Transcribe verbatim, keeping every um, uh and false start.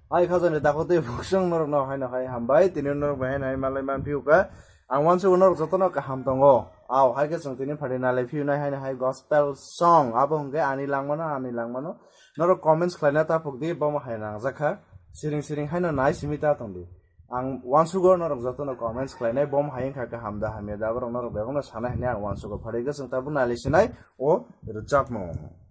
Hai khajani dakotwi buksong norokno haino hai hambai, tini norok bai haino hai malai manphiuka. Ang uansugo norok jotono kaham tongo. Au, hai khe chwng tini phaidi nalai phiunai haino hai gospel song. Abo hwnkhe ani langmano, ani langmano. Norok comments khlaina ta phukdi, bomo hai nangjakha. Siring siring haino nai simi ta tongdi. Ang uansugo norok jotono comments khlainai, bom hai wngkha kaham da hamya da, aborok norok bebakno sanai hwnwi ang uansugo. Phaidi khe chwng tabuk nalai sinai o rwchapmung.